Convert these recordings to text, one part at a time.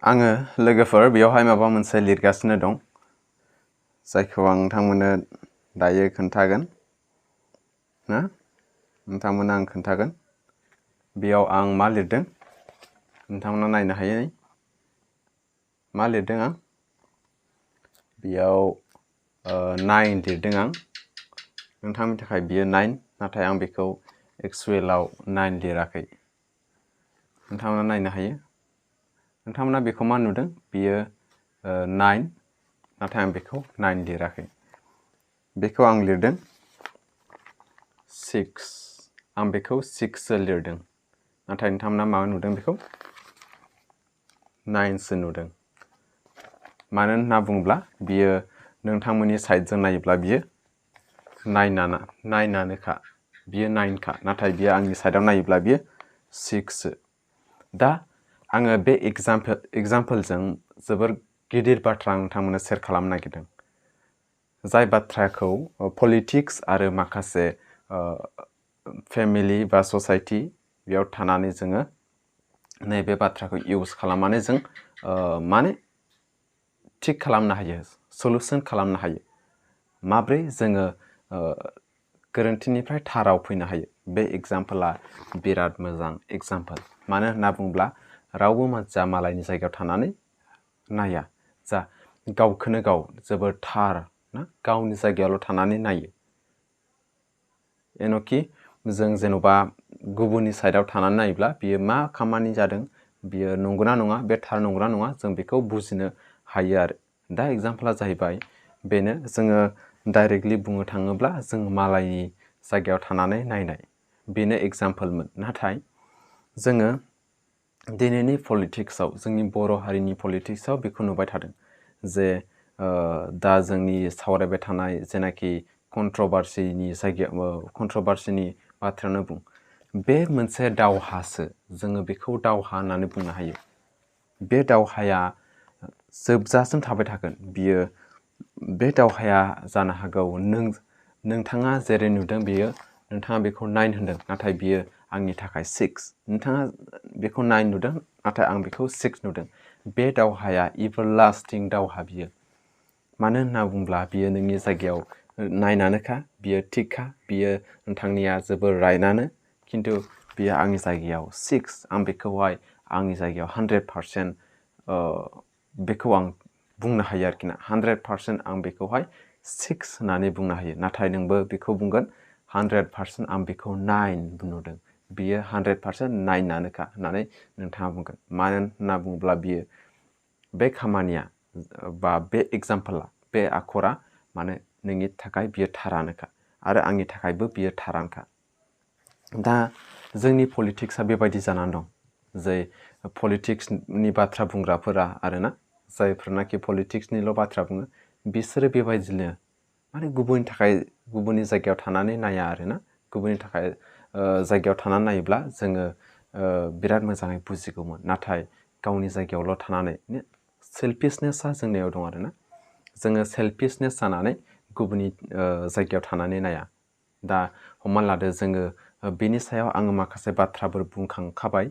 आङो लोगोफोर बेयावहाय माबा मोनसे लिरगासिनो दं जायखौ आं नोंथांमोननो दायो खोन्थागोन ना नोंथांमोननो आं खोन्थागोन बेयाव आं मा लिरदों नोंथांमोना नायनो हायो मा लिरदों आं बेयाव 9 लिरदों आं नोंथांनि थाखाय बियो 9 नाथाय आं बेखौ एक्चुअलाव 9 लिराखै नोंथांमोना नायनो हायो नोंथांमोना बेखौ मा नुदों बियो 9 नाथाय आं बेखौ 9 लिराखै बेखौ आं लिरदों 6 आं बेखौ 6 लिरदों नाथाय नोंथांमोना मा नुदों बेखौ 9 सो नुदों मानो होनना बुङोब्ला बियो नोंथांमोननि साइडजों नायोब्ला बियो 9 आनोखा बियो 9 खा नाथाय बियो आंनि साइडआव नायोब्ला बियो 6 दा आङो बे एग्जाम्पलजों जोबोर गिदिर बाथ्रा नोंथांमोननो शेयार खालामनो नागिरदों जाय बाथ्राखौ पलिटिक्स आरो माखासे फेमिलि बा ससाइटि बेयाव थानानै जोङो नैबे बाथ्राखौ इउज खालामनानै जों माने थिक खालामनो हायो सलुशन खालामनो हायो माब्रै जोङो गोरोन्थिनिफ्राय थाराव फैनो हायो बे एग्जाम्पला बिराद मोजां एग्जाम्पल मानो होनना बुङोब्ला रावबो मानसिया मालायनि जायगायाव थानानै नाया जा गावखौनो गाव जोबोर थार ना गावनि जायगायावल' थानानै नायो एनोखि जों जेन'बा गुबुननि साइडआव थानानै नायोब्ला बियो मा खामानि जादों बियो नंगौना नङा बे थार नंगौना नङा जों बेखौ बुजिनो हायो आरो दा एग्जाम्पला जाहैबाय बेनो जोङो डाइरेक्टलि बुंनो थाङोब्ला जों मालायनि जायगायाव थानानै नायनाय बेनो एग्जाम्पलमोन नाथाय जोङो दिनैनि पलिटिक्सआव जोंनि बर' हारिनि पलिटिक्सआव बेखौ नुबाय थादों जे दा जोंनि सावरायबाय थानाय जेनाखि कन्ट्रभार्सिनि जायगायाव कन्ट्रभार्सिनि बाथ्रायानो बुं बे मोनसे दावहासो जोङो बेखौ दावहा होननानै बुंनो हायो बे दावहाया जोबजासिम थाबाय थागोन बियो बे दावहाया जानो हागौ नोंथाङा जेरै नुदों बियो नोंथाङा बेखौ 9 होनदों नाथाय बियो आंनि थाखाय 6 नोंथाङा बेखौ 9 नुदों नाथाय आं बेखौ 6 नुदों बे दावहाया एभारलास्टिं दावहा बियो मानो होनना बुङोब्ला बियो नोंनि जायगायाव 9आनोखा बियो थिगखा बियो नोंथांनिया जोबोर राइटआनो खिन्थु बियो आंनि जायगायाव 6 आं बेखौहाय आंनि जायगायाव 100% बेखौ आं बुंनो हायो आरोखि ना 100% आं बेखौहाय 6 होननानै बुंनो हायो नाथाय नोंबो बेखौ बुंगोन 100% आं बेखौ 9 नुदों बियो 100% 9आनोखा होननानै नोंथाङा बुंगोन मानो होनना बुङोब्ला बियो बे खामानिया बा बे एग्जाम्पला बे आखरा माने नोंनि थाखाय बियो थारानोखा आरो आंनि थाखायबो बियो थारानोखा दा जोंनि पलिटिक्सआ बेबायदि जानानै दं जे पलिटिक्सनि बाथ्रा बुंग्राफोरा आरोना जायफोरनाखि पलिटिक्सनिल' बाथ्रा बुङो बिसोरो बेबायदिनो माने गुबुननि जायगायाव थानानै नाया आरोना गुबुननि थाखाय जायगायाव थानानै नायोब्ला जोङो बिराद मोजाङै बुजिगौमोन नाथाय गावनि जायगायावल' थानानै सेल्फिशनेसआ जोंनियाव दं आरोना जोङो सेल्फिशनेस जानानै गुबुननि जायगायाव थानानै नाया दा हमना लादो जोङो बेनि सायाव आङो माखासे बाथ्राफोर बुंखांखाबाय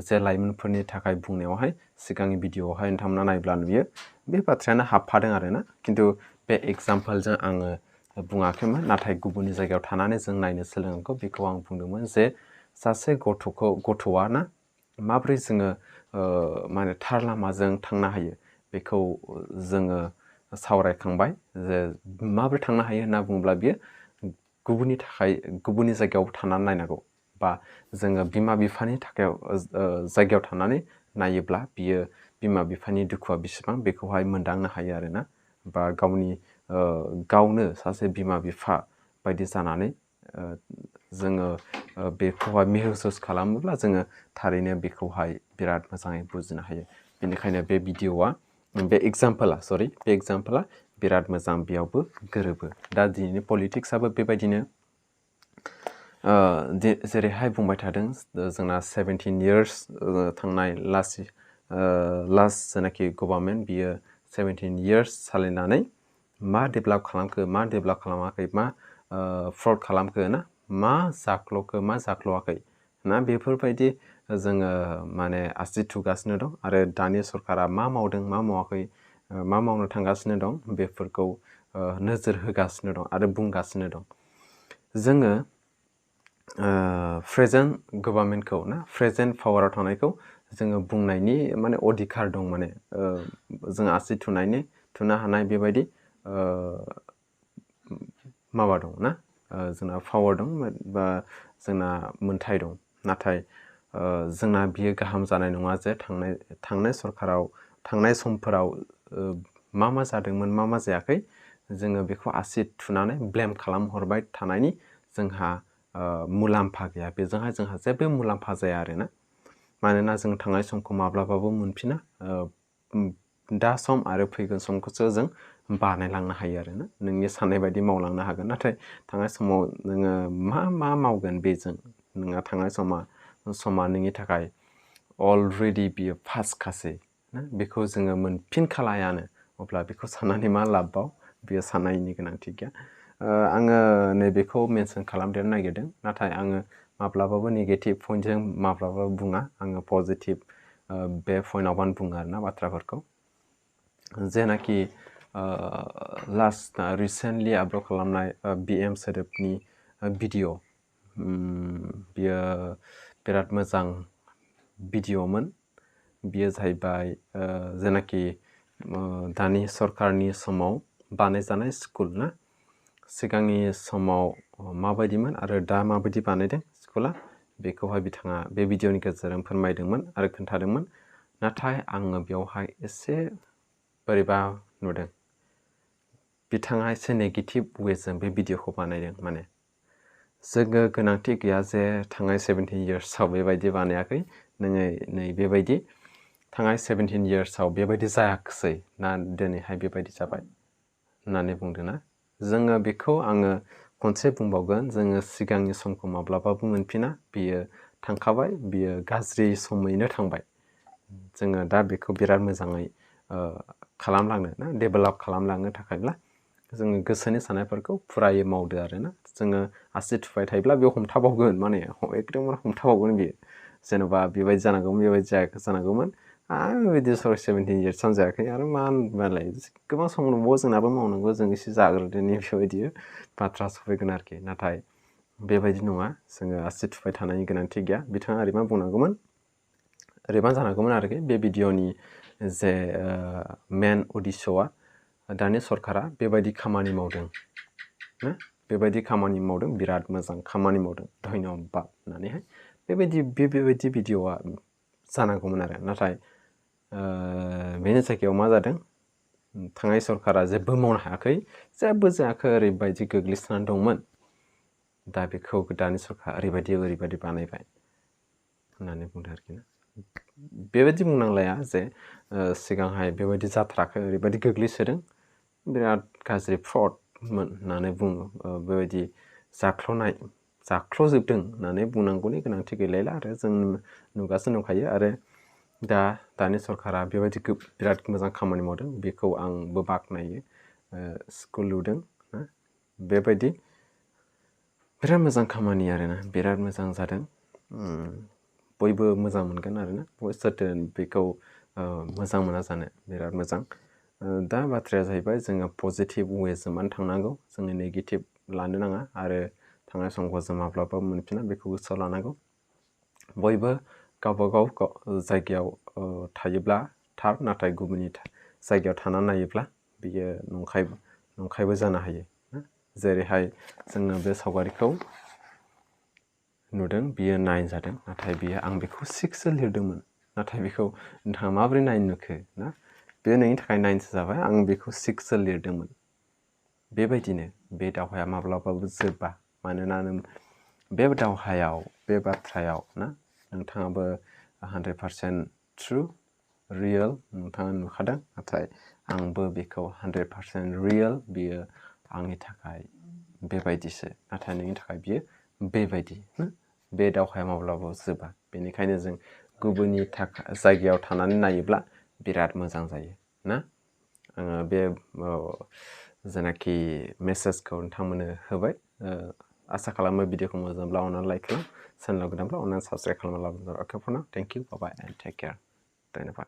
जे लाइमोनफोरनि थाखाय बुंनायावहाय सिगांनि भिडिअआवहाय नोंथांमोना नायब्ला नुयो बे बाथ्रायानो हाबफादों आरोना खिन्थु बे एग्जाम्पलजों आङो बुङाखैमोन नाथाय गुबुननि जायगायाव थानानै जों नायनो सोलोंनांगौ बेखौ आं बुंदोंमोन जे सासे गथ'आ ना माब्रै जोङो माने थार लामाजों थांनो हायो बेखौ जोङो सावरायखांबाय जे माब्रै थांनो हायो होनना बुङोब्ला बियो गुबुननि जायगायाव थानानै नायनांगौ बा जोङो बिमा बिफानि जायगायाव थानानै नायोब्ला बियो बिमा बिफानि दुखुआ बेसेबां बेखौहाय मोनदांनो हायो आरोना बा गावनो सासे बिमा बिफा बायदि जानानै जोङो बेखौहाय महसुस खालामोब्ला जोङो थारैनो बेखौहाय बिराद मोजाङै बुजिनो हायो बेनिखायनो बे भिडिअआ बे एग्जाम्पला बिराद मोजां बेयावबो गोरोबो दा दिनैनि पलिटिक्सआबो बेबायदिनो जेरैहाय बुंबाय थादों जोंना 17 इयार्स थांनाय लास्ट जेनाखि गभर्नमेन्ट बियो 17 इयार्स सालायनानै मा डेभेलप खालामखो मा डेभेलप खालामाखै मा फ्रड खालामखो ना मा जाख्ल'खो मा जाख्ल'आखै ना बेफोरबायदि जोङो माने आसि थुगासिनो दं आरो दानि सरकारा मा मावदों मा मावाखै मा मावनो थांगासिनो दं बेफोरखौ नोजोर होगासिनो दं आरो बुंगासिनो दं। जोङो प्रेजेन्ट गभर्नमेन्टखौ ना प्रेजेन्ट पावाराव थानायखौ जोङो बुंनायनि माने अधिकार दं माने जों आसि थुनो हानाय बेबायदि माबा दं ना जोंना पावार दं बा जोंना मोन्थाय दं। नाथाय जोंना बियो गाहाम जानाय नङा जे थांनाय सरकाराव थांनाय समफोराव मा जादोंमोन मा जायाखै जोङो बेखौ आसि थुनानै ब्लेम खालामहरबाय थानायनि जोंहा मुलाम्फा गैया। बेजोंहाय जोंहा जेबो मुलाम्फा जाया आरोना। मानोना जों थांनाय समखौ माब्लाबाबो मोनफिना। दा सम आरो फैगोन समखौसो जों बानायलांनो हायो आरोना। नोंनि साननाय बायदि मावलांनो हागोन। नाथाय थांनाय समाव नोङो मा मावगोन बेजों नोंहा थांनाय समा नोंनि थाखाय अलरेडि बियो पासखासै ना बेखौ जोङो मोनफिनखालायानो। अब्ला बेखौ साननानै मा लाबबाव बियो साननायनि गोनांथि गैया। आङो नैबेखौ मेनसन खालामदेरनो नागिरदों। नाथाय आङो माब्लाबाबो नेगेटिभ पइन्टजों माब्लाबाबो बुङा। आङो पजिटिभ बे पइन्टआवबानो बुङो आरोना बाथ्राफोरखौ। जेनाखि लास्ट रिसेन्टलि आपल'ड खालामनाय BM सोदोबनि भिडिअ बियो बिराद मोजां भिडिअमोन। बियो जाहैबाय जेनाखि दानि सरकारनि समाव बानायजानाय स्कुल ना सिगांनि समाव माबायदिमोन आरो दा माबायदि बानायदों स्कुला बेखौहाय बिथाङा बे भिडिअनि गेजेरजों फोरमायदोंमोन आरो खोन्थादोंमोन। नाथाय आङो बेवहाय एसे बोरैबा नुदों। बिथाङा एसे नेगेटिभ वेजों बे भिडिअखौ बानायदों। माने जोङो गोनांथि गैया जे थांनाय 17 इयार्सआव बेबायदि बानायाखै नोङो नै बेबायदि थांनाय 17 इयार्सआव बेबायदि जायाखिसै ना दिनैहाय बेबायदि जाबाय होननानै बुंदोंना। जोङो बेखौ आङो खनसे बुंबावगोन जोङो सिगांनि समखौ माब्लाबाबो मोनफिना। बियो थांखाबाय बियो गाज्रि समैनो थांबाय। जोङो दा बेखौ बिराद मोजाङै खालामलांनो ना डेभेलप खालामलांनो थाखायब्ला जोङो गोसोनि साननायफोरखौ फुरायै मावदो आरोना। जोङो आसि थुबाय थायोब्ला बेयाव हमथाबावगोन माने एकदम हमथाबावगोन बियो। जेन'बा बेबायदि जानांगौमोन बेबायदि जानांगौमोन बेबायदि 17 इयार्सआव जायाखै आरो मा होनबालाय गोबां सम दंबावो जोंनाबो मावनांगौ जों एसे जाग्रोदोनि बेबायदि बाथ्रा सफैगोन आरोखि। नाथाय बेबायदि नङा जोङो आसि थुबाय थानायनि गोनांथि गैया। बिथाङा ओरैबां बुंनांगौमोन ओरैबां जानांगौमोन आरोखि बे भिडिअनि जे मेन उद्देश्यआ दानि सरकारा बेबायदि खामानि मावदों ना बेबायदि खामानि मावदों बिराद मोजां खामानि मावदों धन्यबाद होननानैहाय बेबायदि भिडिअआ जानांगौमोन आरो। नाथाय बेनि जायगायाव मा जादों थांनाय सरकारा जेबो मावनो हायाखै जेबो जायाखै ओरैबायदि गोग्लैसोनानै दंमोन। दा बेखौ दानि सरकारा ओरैबायदि बानायबाय होननानै बुंदों आरोखि ना। बेबायदि बुंनांलाया जे सिगांहाय बेबायदि जाथाराखै ओरैबायदि गोग्लैसोदों बिराद गाज्रि फ्रडमोन होननानै बुङो। बेबायदि जाख्ल'जोबदों होननानै बुंनांगौनि गोनांथि गैलायला आरो जों नुगासिनो दंखायो। आरो दानि सरकारा बेबायदि बिराद मोजां खामानि मावदों बेखौ आंबो बाख्नायो। स्कुल लुदों ना बेबायदि बिराद मोजां खामानि आरोना बिराद मोजां जादों। बयबो मोजां मोनगोन आरोना सोरथो बेखौ मोजां मोना जानो बिराद मोजां। दा बाथ्राया जाहैबाय जोङो पजिटिभ वेजों मानो थांनांगौ जोङो नेगेटिभ लानो नाङा आरो थांनाय समखौ जों माब्लाबाबो मोनफिना बेखौ गोसोआव लानांगौ। बयबो गावबागाव जायगायाव थायोब्ला थार नाथाय गुबुननि जायगायाव थानानै नायोब्ला बियो नंखायबो जानो हायो। जेरैहाय जोङो बे सावगारिखौ नुदों बियो 9 जादों नाथाय बियो आं बेखौ 6सो लिरदोंमोन। नाथाय बेखौ नोंथाङा माबोरै 9 नुखो ना बे नोंनि थाखाय 9सो जाबाय आं बेखौ 6सो लिरदोंमोन। बेबायदिनो बे दावहाया माब्लाबाबो जोबा। मानोना बे दावहायाव बे बाथ्रायाव ना नोंथाङाबो 100% ट्रु रियेल नोंथाङा नुखादों। नाथाय आंबो बेखौ 100% रियेल बियो आंनि थाखाय बेबायदिसो नाथाय नोंनि थाखाय बियो बेबायदि ना बे दावहाया माब्लाबाबो जोबा। बेनिखायनो जों गुबुननि जायगायाव थानानै नायोब्ला बिराद मोजां जायो ना। आङो बे जेनाखि मेसेजखौ नोंथांमोननो होबाय आसा खालामो भिडिअखौ मोजांब्ला अननानै लाइक खालाम चेनेलाव गोदानब्ला अननानै साबस्क्राइब खालामना लाबोनो okay for now thank you bye bye and take care धन्यबाद